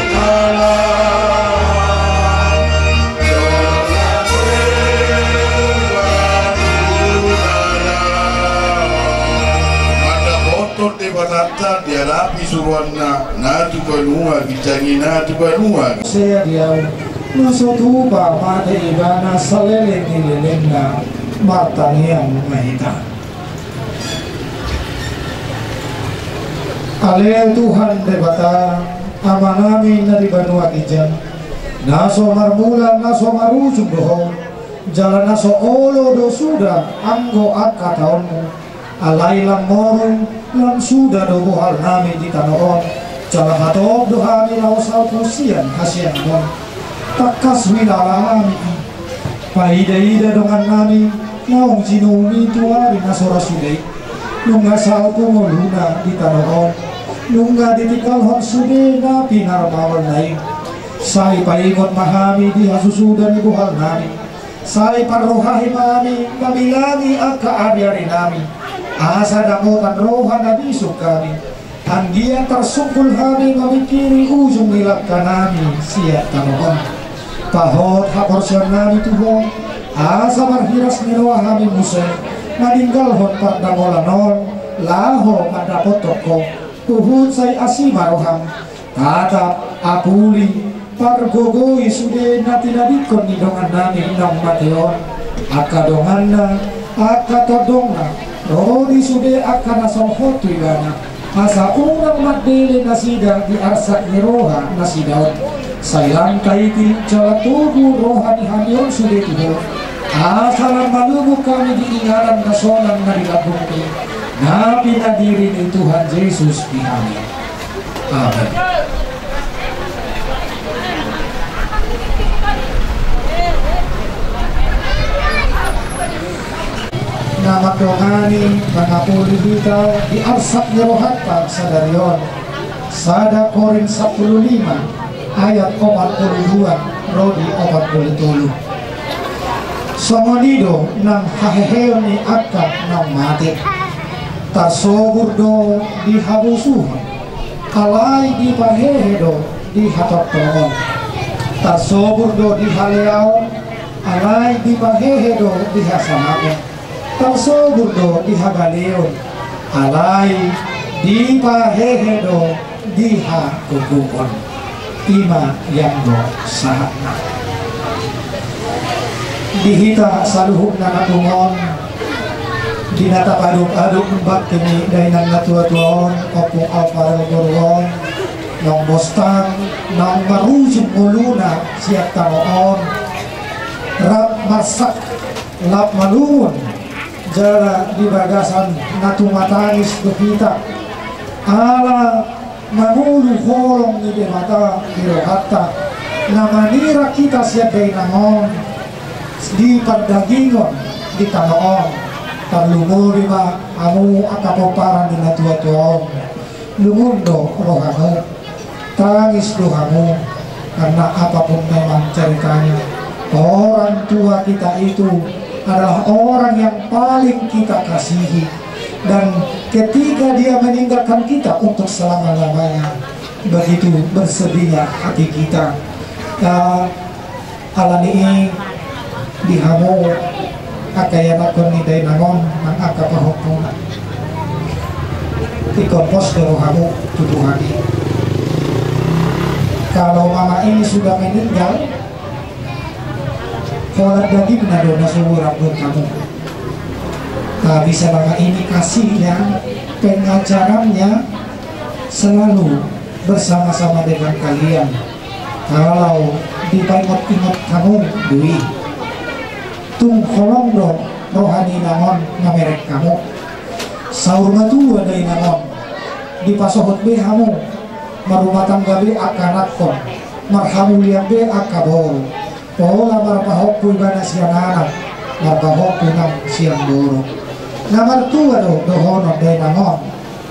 nunga laho dongan Debata Tuhan na dao. Mandapothon Debatanta di halak ni suruanna na tu banua, bincangi na tu banua. Sea di ahu, na so tupa mate ibana saleleng ni lelengna, martangiang ma hita. Ale Tuhan Debata, Amanami na di banua ginjang, na so marmula na so marujung do Ho, jala na so olo do suda anggo angka taonmu. Alai lam moru lam suda do bohalnami di tano on, jala hatop do hami laho salpu sian hasiangan on. Tangkas huilala hami i, paidaida dongannami naung jinouMi tu ari na so ra suda i. Nunga salpu ngoluna di tano on, nunga ditinggalhon sude na pinarmaolna i. Sai paingot ma hami di hasusuda ni bohalnami. Sai parrohahi ma hami mamilangi angka ariarinami, asa dapotan roha na bisuk hami, anggiat tarsungkul hami mamingkiri ujung ni langkanami sian tano on. Pahot haporseaonnami tu Ho, asa marhiras ni roha hami muse maninggalhon pardamolan on laho mandapothon Ho. Huhut sai asi ma rohaM. Tatap, apuli, pargogoi sude na tinadingkon ni dongannami naung mate on, angka donganna, angka tondongna, ro di sude angka na solhot tu ibana, asa unang mandele nasida di arsak ni roha nasida on. Sai lam taiti jala togu roha ni hami on sude tu Ho, asa lam malungun hami di inganan na sonang na di lambungMi, na pinadiri ni Tuhan Jesus di hami. Amen. Na mandongani mangapuli hita di arsak ni rohanta sadari on, sada Korint sampulu lima ayat opat pulu dua ro di opat pulu tolu. Songon i do nang haheheon ni angka naung mate. Tarsobur do di habosuhon, alai dipahehe do di hatortoon. Tarsobur do di haleaon, alai dipahehe do di hasangapon. Tarsobur do di hagaleon, alai dipahehe do di hagogokon. I ma i anggo sahatna. Di hita saluhutna na tung on, di na tapaadop-adop bangke ni dainang na tuatua on, Ompung Alvaro Boruon, naung bostang, naung marujung ngoluna sian tano on, rap marsak, rap malungun, jala di bagasan na tumatangis do hita, ala mangolu holong ni Debata di rohanta, na manirang hita sian dainang on di pardagingon di tano on. Tarlumobi ma hamu angka pomparan ni na tuatua on. Lungun do rohamu, tangis do hamu, karena apapun memang ceritanya, orang tua kita itu adalah orang yang paling kita kasihi. Dan ketika dia meninggalkan kita untuk selama-lamanya, begitu bersedihnya hati kita. Ya, alani i di hamu angka ianakhon ni dainang on nang angka pahompuna, ingkon pos do rohamu tu Tuhan i. Kalau mama ini sudah meninggal, holan dagingna do na so borang buat kamu. Tapi selama ini kasihnya, pengajarannya selalu bersama-sama dengan kalian. Kalau dipaingot-ingot kamu, Dwi, tung holong do roha ni inang on mamereng hamu. Saur matua da inang on, dipasohot be hamu, marrumah tangga be angka anakkon, marhamulian be angka boru. Pola marpahompu ibana sian anak, marpahompu nang sian boru. Na martua do dohonon da inang on,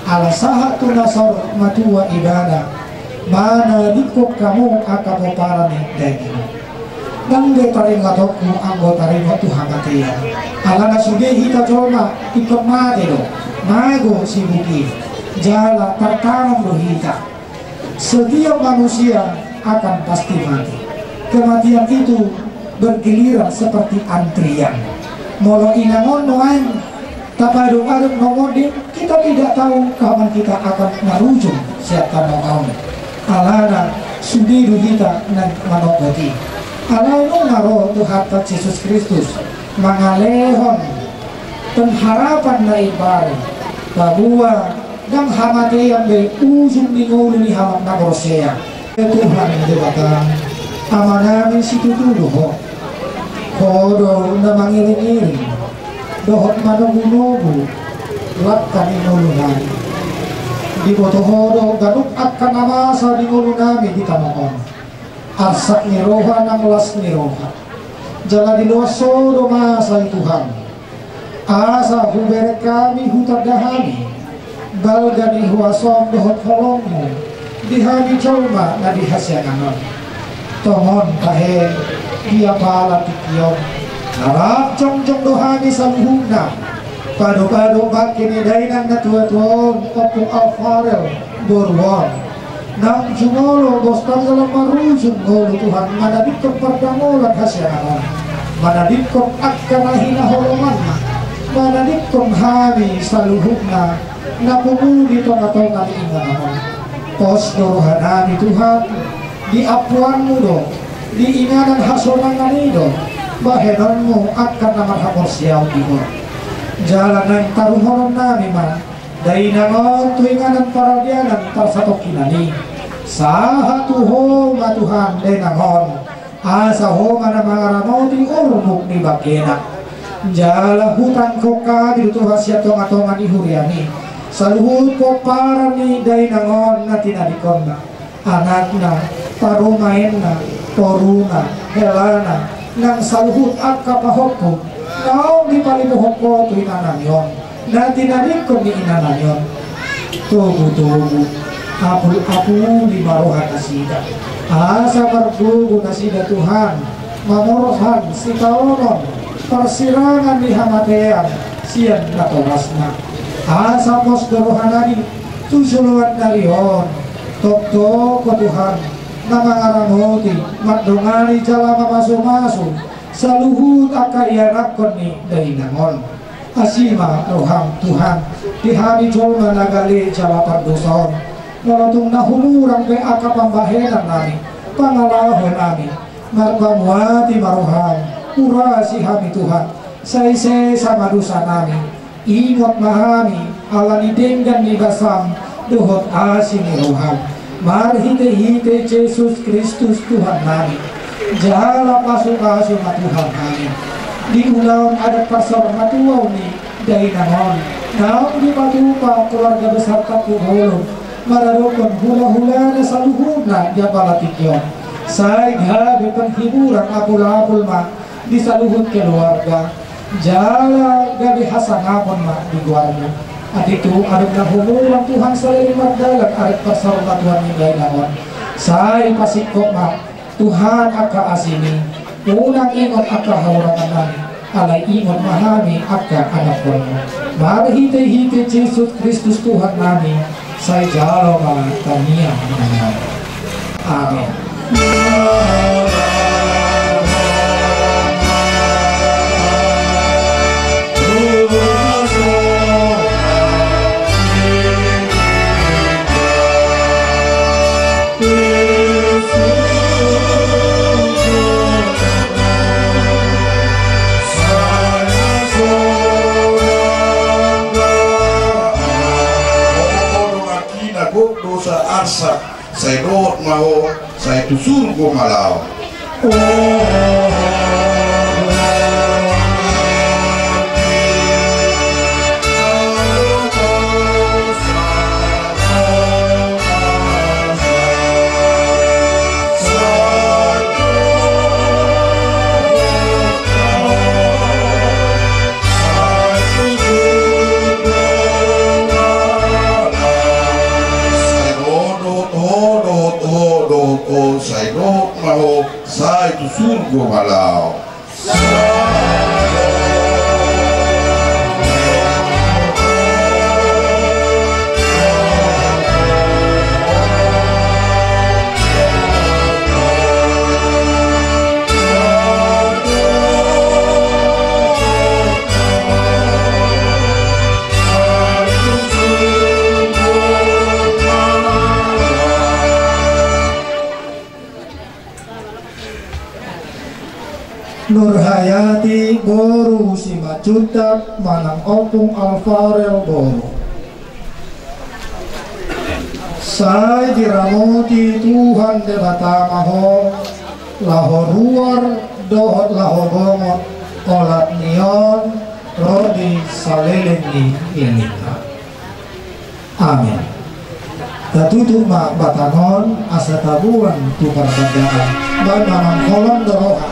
ala sahat tu na saur matua ibana, manadingkon hamu angka pomparan ni da inang on. Ndang be taringot ho anggo taringot tu hamatean. Alana sude hita jolma ingkon mate do, mago sibuk i, jala tartanom do hita. Setiap manusia akan pasti mati. Kematian itu bergiliran seperti antrian. Molo inang on nuaeng tapadok-adok na monding, kita tidak tahu kapan kita akan marujung sian tano on. Alana sude do hita naeng manogot i. Alai nunga ro Tuhanta Jesus Kristus mangalehon pengharapan na imbaru, bahwa ndang hamatean be ujung ni ngolu ni halak na porsea. Tuhan Debata, Amanami situtu do Ho. Ho do na mangiring-iring dohot manogu-nogu langka ni ngolunami. Diboto Ho do ganup angka na masa di ngolunami di tano on. Arsak ni roha nang las ni roha. Jala diloas Ho do masa i Tuhan. Asa hubereng hami, hutanda hami balga ni huasaM dohot holongMu di hami jolma na di hasiangan on. Tongon tahe di apala tingki on, na rap jongjong do hami saluhutna, pado-pado bangke ni dainang na tua-tua on, Ompu Alvarel boru on. Naung jumolo bosta jala marujung ngolu Tuhan, manadingkon pardamolan hasiangan on, manadingkon angka na hinaholonganna, manadingkon hami saluhutna na pungu di tonga-tonga ni inganan on. Pos do rohanami Tuhan, di ampuanMu do, di inganan hasonangan i do bahenonMu angka na marhaporseaon di Ho. Jala naeng taruhononnami ma dainang on tu inganan paradianan parsatongkinan i. Sahat tu Ho ma Tuhan dainang on, asa Ho ma na mangaramoti urbuk ni bangkena. Jala hutangkon hami do Tuhan sian tonga-tonga ni huriaMi saluhut pomparan ni dainang on na tinadingkonna. Anakna, parumaenna, boruna, helana, nang saluhut angka pahompu naung dipalimuhon Ho tu inanami on, na tinadingkon ni inanami on. Togu-togu, apul-apuli ma roha nasida, asa margogo nasida Tuhan, mamorsan sitaonon parsirangan ni hamatean sian natorasna. Asa pos do rohanami tu joloan ni ari on. Tongtong Ho Tuhan na mangaramoti, mandongani jala mamasu-masu saluhut angka ianakhon ni dainang on. Asi ma rohaM Tuhan di hami jolma na gale jala pardosa on. Molo tung na humurang pe angka pambahenannami, pangalahonami, marpanguati ma rohaM, urasi hami Tuhan, sai sesa ma dosanami. Ingot ma hami ala ni denggan ni basaM dohot asi ni rohaM, marhite-hite Jesus Kristus Tuhannami. Jala pasu-pasu ma Tuhan hami di ulaon adat parsaurmatuaon ni dainang on, naung dipatupa keluarga besar Tampubolon maradophon hula-hulana saluhutna di apala tingki on. Sai gabe penghiburan apul-apul ma di saluhut keluarga, jala gabe hasangapon ma di goarMu. Atik tu adong na humurang Tuhan saleleng mardalan adat parsaurmatuaon ni dainang on, sai pasingkop ma Tuhan angka asiMi. Unang ingot angka hahurangannami, alai ingot ma hami angka anakhonMu. Marhite-hite Jesus Kristus Tuhannami, sai jalo ma tangiang nami. Amin. Sa, sai dohot ma ho, sai tu surgo ma laho. Sai dohot ho, dohot ho, dohot ho, sai dohot ma ho, sai tu surgo ma laho. Nurhayati boru Simanjuntak manang Ompung Alvarel boru. Sai diramoti Tuhan Debata ma ho, laho ruar dohot laho bongot, olat ni on ro di saleleng ni lelengna. Amin. Tatutup ma batang on, asa taboan tu parbandaan. Baen ma, holong do roha.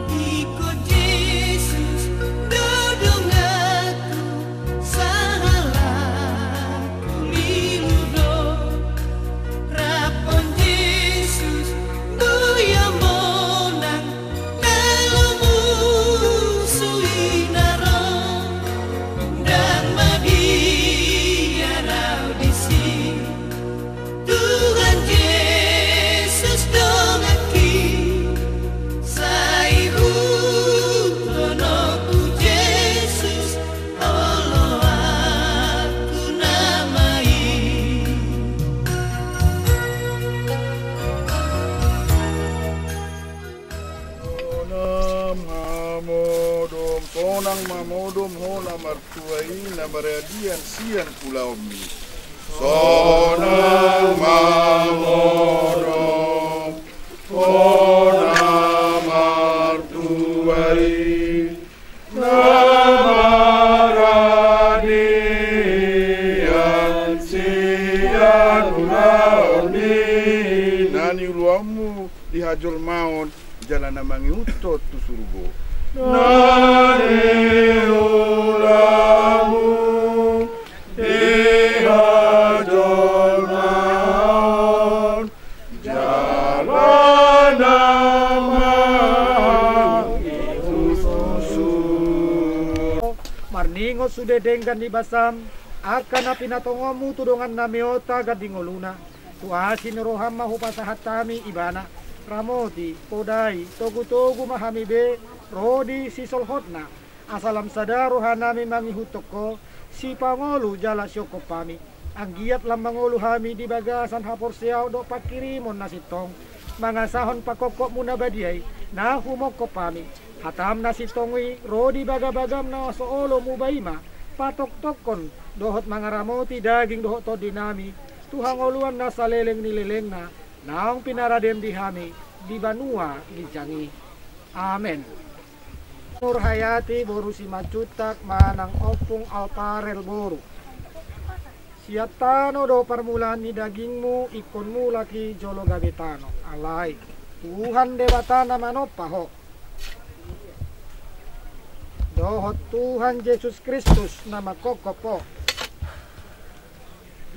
Iko Jesus do donganku, sahalakku lilu do. Rap on Jesus, do ia monang, na lomo suina ro. Ndang mabiar au disi. Tuhan Jesus donganki, sai ihuthononku Jesus, oloanku nama i. Sonang ma modom, sonang ma modom ho na martua i, na maradian sian ulaonmi. Sonang ma modom ho na martua i, na maradian sian ulaonmi. Na niuluanmu di hajolmaon, jala na mangihuthon tu surgo. Na niulamu di hajolmaon, jala na mangihuthon tu surgo. Marningot sude denggan ni basam, angka na pinatongonmu tu dongan nami on tagan di ngoluna. Tu asi ni roham ma hupasahat hami ibana. Ramoti, podai, togutogu ma hami be, ro di sisolhotna. Asa lam sada rohanami mangihuthon ho, sipangolu jala siongkop hami. Anggiat lam mangolu hami di bagasan haporseaon dohot panghirimon na sintong, mangasahon pangkophopmu na badia i, na humongkop hami. Hatam na sintong i, ro di bagabagam na so olo muba i ma, patongtongkon, dohot mangaramoti daging dohot tondinami, tu hangoluan na saleleng ni lelengna, naung pinaradem di hami di banua ginjang i. Amen. Nur Hayati boru Simanjuntak manang Ompung Alparel boru. Sian tano do parmulaan ni dagingmu, ingkon mulak i jolo gabe tano. Alai Tuhan Debata na manompa ho, dohot Tuhan Jesus Kristus na mangkongkop ho,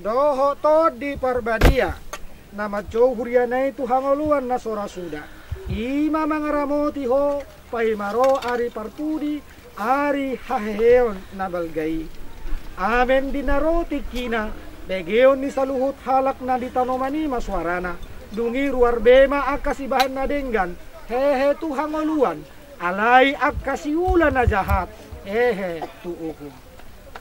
dohot Tondi Parbadia na manjou huriana i tu hangoluan na so ra suda, i ma mangaramoti ho paima ro ari parpudi, ari haheheon na balga i. Amen. Di na ro tingkina, begeon ni saluhut halak na di tanoman i ma suarana. Dung i ruar be ma angka sibahen na denggan hehe tu hangoluan, alai angka siula na jahat hehe tu uhum.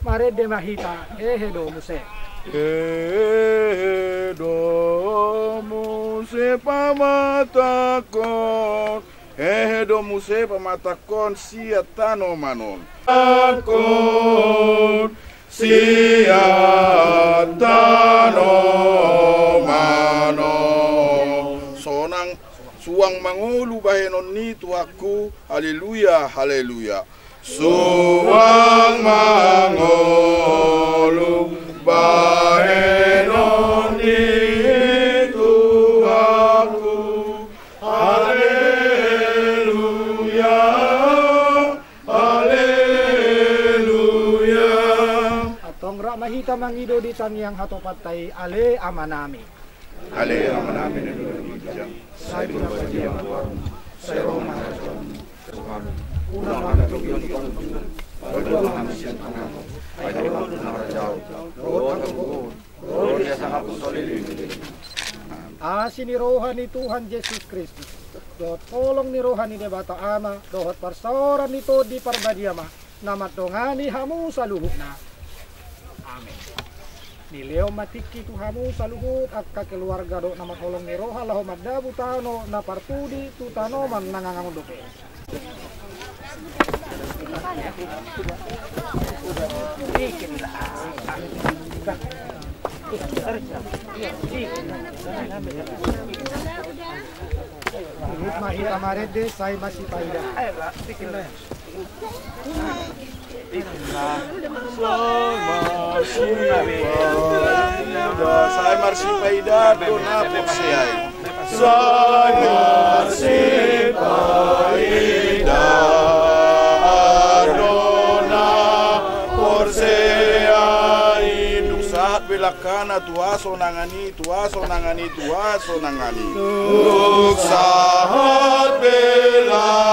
Marende ma hita, hehe do muse. Hehe do muse pamatangkon. Hehe do muse pamatangkon sian tanoman on. Tangkon sian tanoman on. Sonang suang mangolu bahenon ni Tuhanku. Haleluya, haleluya. Suang mangolu bahenon ni Tuhanku. Haleluya, haleluya. Antong rap ma hita mangido di tangiang hatopanta i. Ale Amanami. Ale Amanami na di banua ginjang, sai ma parbadia goarmu, sai ro ma harajaonmu. Unang hami togihon di pangunjunan, palua ma hami sian pangago, ai Ho do na manjalo, dohot hagogoon, dohot di hasangapon saleleng ni lelengna. Asi ni roha ni Tuhan Jesus Kristus, dohot holong ni roha ni Debata Ama, dohot parsaoran ni Tondi Parbadia ma na mandongani hamu saluhutna. Amen. Nilehon ma tingki tu hamu saluhut angka keluarga dohot na marholong ni roha laho mandabu tano na parpudi tu tanoman na ngangangon dope. Huhut ma hita marende, sai marsipaida. Sai marsipaida do na porsea i. Sai marsipaida do na porsea i. Dung sahat be langkana tu hasonangan i, tu hasonangan i, tu hasonangan i. Dung sahat be langkana